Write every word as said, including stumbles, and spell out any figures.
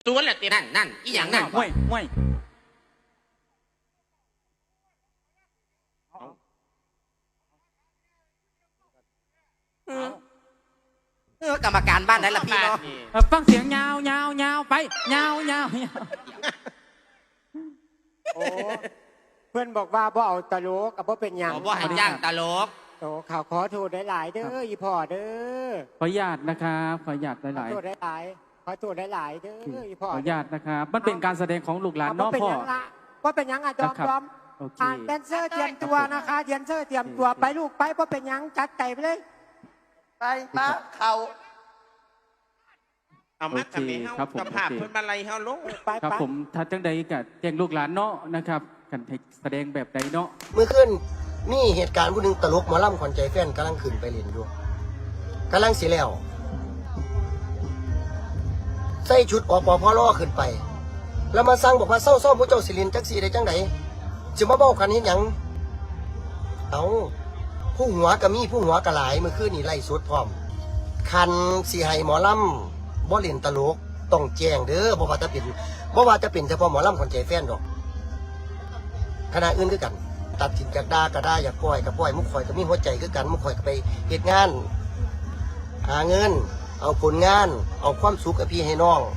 สวนละเต็มนั่นนั่นอีหยังนั่น ห้วยห้วย เออกรรมการบ้านไหนล่ะพี่เนาะ เอ่อฟังเสียงยาวยาวยาวไปยาวยาวยาว โอ้ เพื่อนบอกว่าบ่เอาตลกก็บ่เป็นหยัง ขอบ่ให้จ้างตลก โอ้ข่าวขอโทษหลายๆเด้ออีพ่อเด้อ ขออนุญาตนะครับ ขออนุญาต ขอ หลาย โทษหลายๆขอโทษหลายๆเด้ออี ๆ ข พ่อ ออนุญาตนะครับ มันเป็นการแสดงของลูกหลาน บ่ เนาะ เป็น พ่อ หยังละบ่เป็นหยังอ่ะดอม นะครับ ดอม โอเค อ่ะแดนเซอร์เตรียมตัวนะคะแดนเซอร์เตรียมตัวไปลูกไปบ่เป็นหยังจัดใจไปเลย ไปมาเขา เอามาทำให้เฮา โอเคครับผม เจ้าภาพเพิ่นมาไล่เฮาลง ไป ครับ ไป ผมถ้าจังใดก็แจ้งลูกหลานเนาะนะครับกันให้แสดงแบบใดเนาะ เมื่อคืนมีเหตุการณ์ผู้หนึ่งตลกหมอลำขวัญใจแฟนกำลังขึ้นไปเล่นอยู่กำลังสิแล้ว ใส่ชุดอปพลขึ้นไป แล้วมาสั่งบอกว่าเศร้าซ้อมผู้เจ้าสิเล่นจักสีได้จังไดจะมาบอกกันเห็นหยังเอาผู้หัวก็มีผู้หัวก็หลายเมื่อคืนนี่ไล่สดพร้อม คันสิให้หมอลำบ่เล่นตลกต้องแจ้งเด้อบ่ว่าจะเป็นบ่ว่าจะเป็นเฉพาะหมอลำขวัญใจแฟนดอก คณะอื่นคือกัน ตัดสินจากด่าก็ด่าอยากปล่อยก็ปล่อยมุกข่อยก็มีหัวใจคือกันมุกข่อยก็ไปเฮ็ดงาน หาเงิน เอาผลงาน เอาความสุขกับพี่ให้น้อง